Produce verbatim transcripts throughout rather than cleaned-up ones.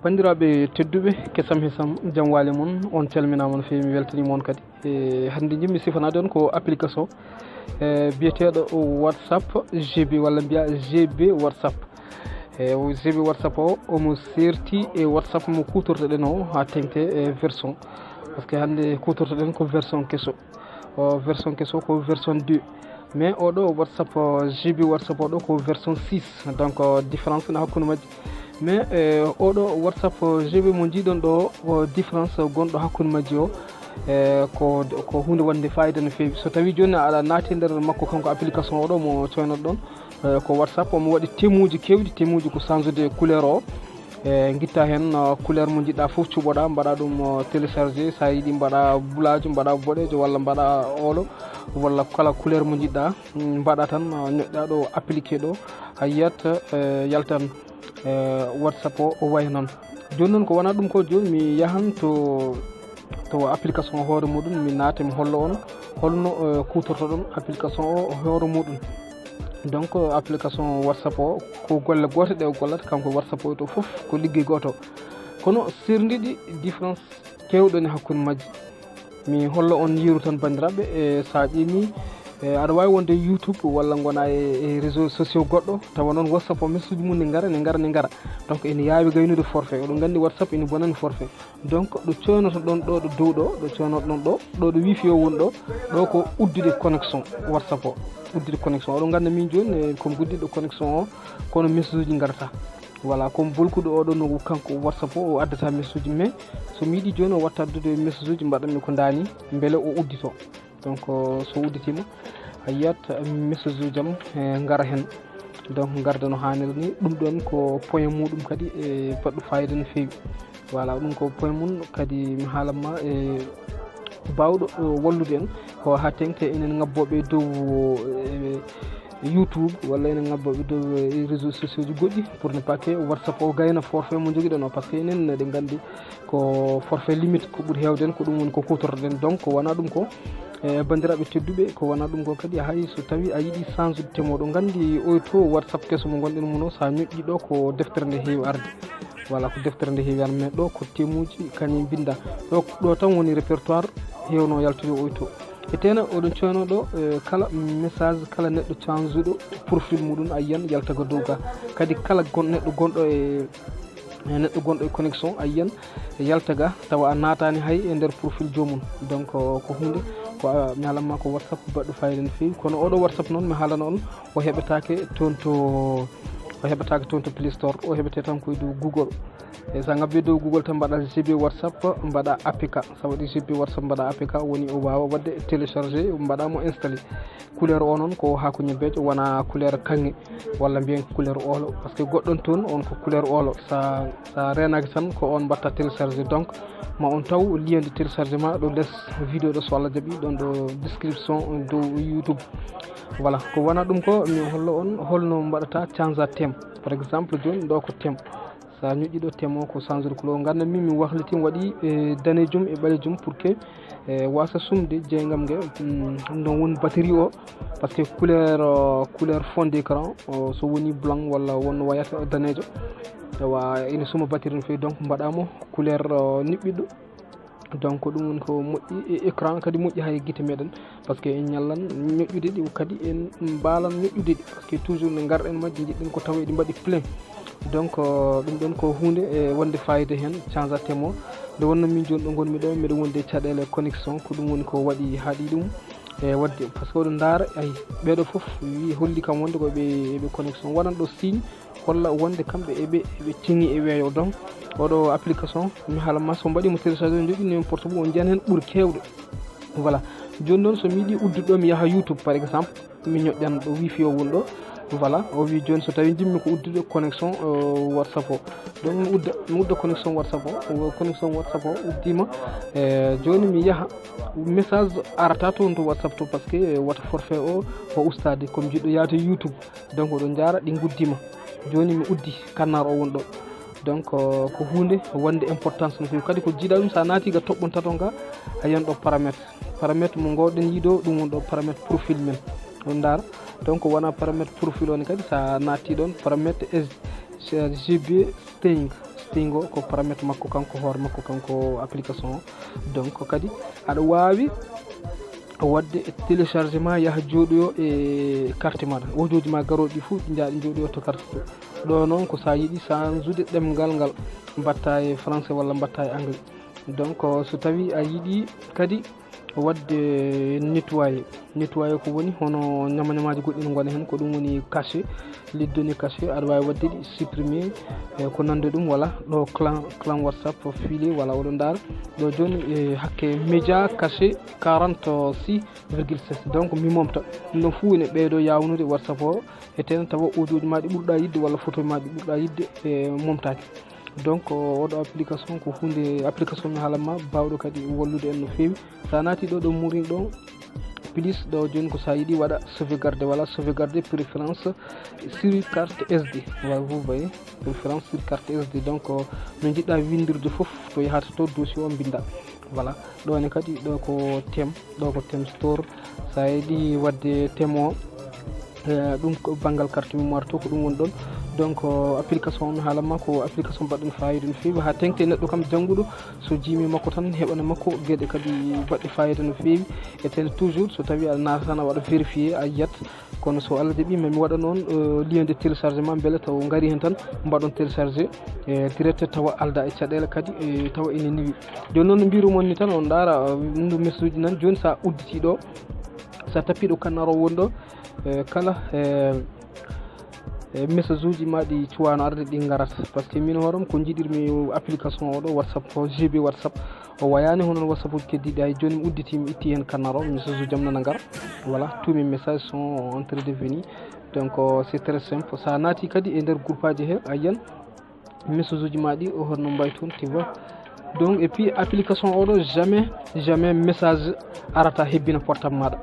Banndiraaɓe tedduɓe, kesam hesam, jam waali mon, on calminaama no feewi, mi weltaniima on kadi. E hannde njimmi sifanaade on ko application e biyeteeɗo WhatsApp G B walla mbiya G B WhatsApp. E o G B WhatsApp o, omo seerti e WhatsApp mo kuutortoɗen o haa teŋti e version. Parce que hannde kuutortoɗen ko version keso. O version keso ko version deux. Mais oɗo WhatsApp, G B WhatsApp oɗo ko version six. Donc, différence na hakkunde majji. Mais e oɗo WhatsApp G B mo njiiɗon ɗo, o différence gonɗo hakkunde majji o, e ko, ko huunde wonde fayida no feewi. So tawi jooni aɗa naati nder makko kanko application oɗo mo coynoɗon, e ko WhatsApp, omo waɗi thème uji keewɗi, thème uji ko change de couleur o. E ngitta heen, e, couleur mo njiɗɗa fof cuɓoɗa, mbaɗa ɗum, e, téléchargé. Sa yiɗi mbaɗa bulajo, mbaɗa boɗejo, walla mbaɗa olo, walla kala couleur mo njiɗɗa, mm, mbaɗa tan, e, ñoƴƴa ɗo appliqué ɗo, a yiyat, e, yaltan, e, WhatsApp o, o wayi noon. Jooni noon ko wona ɗum ko, jooni mi yahan to, to application o hoore muɗum, mi naata mi hollo on holno, e, kuutortoɗon application o hoore muɗum. Donc, application WhatsApp o, ko golle goote ɗe o gollata, kanko WhatsApp o to fof ko liggey gooto. Kono sirndi ɗi différence keewɗo ne hakkunde majji. Mi hollo on yeru tan banndiraaɓe, e sa ƴeemi, e aɗa waawi wonde YouTube walla ngona e, e réseau sociaux goɗɗo, tawa noon WhatsApp o message mum ne ngara, ne ngara, ne ngara. Donc ene yaawi gaynude forfait. Oɗon nganndi WhatsApp ene bonani forfait. Donc ɗo coynoto ɗon ɗo, ɗo dow ɗo, ɗo coynoto ɗon ɗo, ɗo ɗo wifi o woni ɗo, ɗo ko uddude connexion WhatsApp o. Uddude connexion. Oɗon nganndi min jooni, e, ko mi uddiɗo connexion o, kono message uji ngarta. Voilà, ko mi bolkuɗo oɗo no kanko WhatsApp o, o addata message uji, mais so mi yiɗi jooni o watta addude message uji, mbaɗanmi ko ndaani, mbele o uddito. Donc, so udditima, a yiyat message uji am, e, ngara heen. Donc, ngarda no haaniri ni. Ɗum ɗon ko point muɗum kadi, e, baɗɗo fayida no feewi. Voilà, ɗum ko point mum kadi mi haalan ma, e, baawɗo, e, wallude en ko haa teŋti enen ŋabbooɓe dow, e, YouTube walla enen ŋabbooɓe dow, e, réseaux sociaux ji goɗɗi, pour ne pas que WhatsApp o gayna forfait mo njogiɗon o, parce que enen eɗen nganndi ko forfait limite ko ɓuri heewde en, ko ɗum woni ko kuutortoɗen. Donc, wona ɗum ko, e, banndiraaɓe tedduɓe, ko wona ɗum ko kadi hay so tawi a yiɗi change de thème o, oɗon nganndi oy to WhatsApp keso mo ngonɗen mum o, so a ñoƴƴi ɗo ko deftere nde heewi arde. Voilà, ko deftere nde heewi arde, mais ɗo ko thème uji kañum mbinnda. Ɗo, ɗo tan woni répertoire heewno yaltude oy to. E tena oɗon coyno ɗo, e, kala message, kala neɗɗo change uɗo profil muɗum, a yiyan yalta ga dow ga. Kadi kala gon-, neɗɗo gonɗo e, e neɗɗo gonɗo e connexion, a yiyan yalta ga, tawa a naatani hay e nder profil joomum. Donc, ko hunde, ko, a, mi haalan ma ko WhatsApp baɗɗo fayida no feewi. Kono oɗo WhatsApp noon, mi haalana on, o heɓetaake toon to, o heɓetaake toon to Play Store, o heɓete tan koye dow Google. E so a ŋabbi dow Google tan mbaɗa G B WhatsApp, mbaɗa A P K. So a waɗi G B WhatsApp mbaɗa A P K, woni o waawa waɗde téléchargé, mbaɗa mo installé. Couleur o noon ko haako ñebbeejo, wona couleur kaŋŋe, walla mbiyen couleur olo, parce que goɗɗon toon on ko couleur olo. Sa, sa reenaaki tan ko on mbaɗta téléchargé. Donc, ma on taw lien de téléchargement ɗo les vidéo ɗo, so Allah jaɓi, ɗon ɗo description dow YouTube. Voilà, ko wona ɗum ko mi hollo on holno mbaɗata change thème. Par exemple, jooni ɗo ko thème. Sa ñoƴƴi ɗo thème o ko changer couleur. Nganndan min mi wahliti mi waɗi, e, danejum e ɓalejum pour que, e, wasa sumde jeygam nge, mm, ɗum ɗon woni batterie o, parce que couleur, euh, couleur fond d'écran o, so woni blanc walla wonno wayata danejo, tawa ene suma batterie no feewi, donc mbaɗamo couleur, euh, niɓɓiɗɗo. Donc ɗum woni ko moƴƴi, e écran kadi moƴƴi hay gite meɗen, parce que en ñallan ñoƴƴude ɗi, kadi en mbaalan ñoƴƴude ɗi, parce que toujours nde ngarɗen majji njiɗɗen ko tawa eɗi mbaɗi plein. Donc, euh, ɗum ɗon ko hunde, e, wonde fayida heen, change thème o. Nde wonno min jooni ɗo ngonmi ɗo, mbeɗa wondi e caɗeele connexion, ko ɗum woni ko waɗi haaɗi ɗum. E, waɗde, parce que oɗo ndaara, ay, ɓeɗo fof wi holli kam wonde ko ɓe, ɓe connexion. Waɗan ɗo signe, holla wonde kamɓe eɓe, eɓe teŋi e weeyo. Donc, oɗo application, mi haala ma, so mbaɗi mo téléchargé, on jogi numéro portable, on njiyan heen ɓuri keewɗe. Voilà. Jooni noon, so mi yiɗi uddude ɗo, mi yaha YouTube, par exemple, mi ñoƴƴan ɗo wifi o woni ɗo. Voilà, o wi jooni so tawi jimmi ko uddude connexion, euh, WhatsApp o. Donc, mi udda, mi udda connexion WhatsApp o. O connexion WhatsApp o uddima. E, jooni mi yaha, message arata toon to WhatsApp to, parce que, e, wata forfait o, o ustade, comme jiɗɗo yaade YouTube. Donc, oɗon njaara, ɗi nguddima. Jooni mi uddi kannar o woni ɗo. Donc, euh, ko hunde wonde importance no feewi. Kadi ko jiiɗa ɗum, sa naati ga toɓɓon taton ga, a yiyan ɗo paramètre. Paramètre mo ngoɗen yiiɗo, ɗum woni ɗo paramètre profil men. On ndaara. Donc, wona paramètre profil on kadi, sa naati ɗon, paramètre S-, G B Sting. Sting o ko paramètre makko kanko, hoore makko kanko application o. Donc kadi aɗa waawi waɗde téléchargement, yaha jooɗoyo e carte maɗa. Audio ji ma garooɗi fof, ɗi njaaɗi jooɗoyo to carte to. Ɗo noon ko sa yiɗi change ude ɗemngal ngal, mbatta e français walla mbatta e anglais. Donc so tawi a yiɗi kadi waɗde nettoyer. Nettoyer ko woni hono ñama-ñamaaji goɗɗi no ngona heen, ko ɗum woni cache, les données cachées, aɗa waawi waɗde ɗi supprimer, e ko nande ɗum, walla ɗo clan, clan WhatsApp filet, walla oɗon ndaara ɗo jooni, e hakke média caché quarante-six virgule six. Donc mi momta ɗum ɗon fuu, ene ɓeydo yaawnude WhatsApp o, e tene tawa audio ji ma ɗi ɓurɗa yiɗde walla photo ma ɗi ɓurɗa yiɗde e momtaaki. Donc oɗo application ko huunde, application mi haalan ma, baawɗo kadi wallude en no feewi. Sa naati ɗo, ɗo murin ɗo, plus ɗo jooni ko sa yiɗi waɗa sauvegarde, walla sauvegarde préférence sur carte S D. Voilà, vous voyez, préférence sur carte S D. Donc no jiɗɗa windirde fof, to yahata to, dossier o mbinda. Voilà, ɗo ne kadi ɗo ko thème, ɗo ko thème store. Sa yiɗi waɗde thème o, e, ɗum ko banngal carte mémoire to, ko ɗum woni ɗon. Donc application o mi haalan ma ko application baɗɗo no fayida no feewi, ha teŋti e neɗɗo kam jannguɗo, so jiimi makko tan heɓana makko geɗe kadi baɗɗe fayida no feewi. E tene toujours so tawi a naatata a waɗa vérifier, a yiyat. Kono so Allah jaɓi, ma mi waɗa noon, e, lien de téléchargement, mbele taw ngari heen tan mbaɗon télécharger, e, direct, tawa alda e caɗeele kadi, e, tawa ene newi. Jooni noon no mbiru mon ni tan, on ndaara, e, ndu message uji nan. Jooni sa udditi ɗo, sa tappi ɗo kannaro woni ɗo, e, kala, e, e, message uji ma ɗi cuwano arde ɗi ngarat. Parce que min hooram ko jiɗirmi application o ɗo WhatsApp o, G B WhatsApp o wayani hono WhatsApp uji keddiɗi. Ay jooni mi udditi, mi itti heen kannaro, message uji am nana ngara. Voilà, tous mes messages sont en train de venir. Donc c'est très simple. Sa naati kadi e nder groupe aji he, a yiyan message uji ma ɗi o honno mbayi toon, tu vois. Donc et puis application o ɗo jamais, jamais message arata hebbina portable maɗa.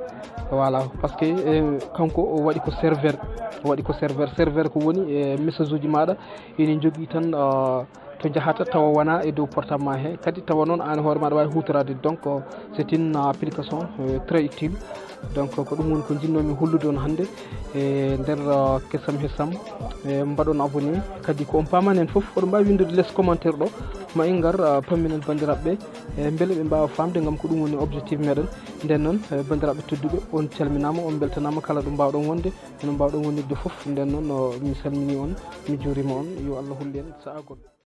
Voilà, parce que, e, kanko o waɗi ko serveur, o waɗi ko serveur. Serveur ko woni, e, message uji maɗa ene jogii tan, a, to jahata tawa wona e dow portable ma he, kadi tawa noon an hoore maɗa wawi hutorade. Donc c'est une application, e, très utile. Donc ko ɗum woni ko jinnomi hollude on hannde e nder, uh, Kesam Hesam. E, mbaɗon abonné, kadi ko on paamani en fof, oɗon mbaawi winndude les commentaire ɗo, ma en ngar, uh, pamminen banndiraaɓe ɓe, e, mbele ɓe mbaawa faamde, ngam ko ɗum woni objectif meɗen. Nden noon, e, banndiraaɓe tedduɓe, on calminaama, on mbeltanaama kala ɗo mbaawɗon wonde, eno mbaawɗon wonirde fof. Nden noon, o, mi salmini on, mi juurima on, yo Allah hollu en sa'a goɗɗo.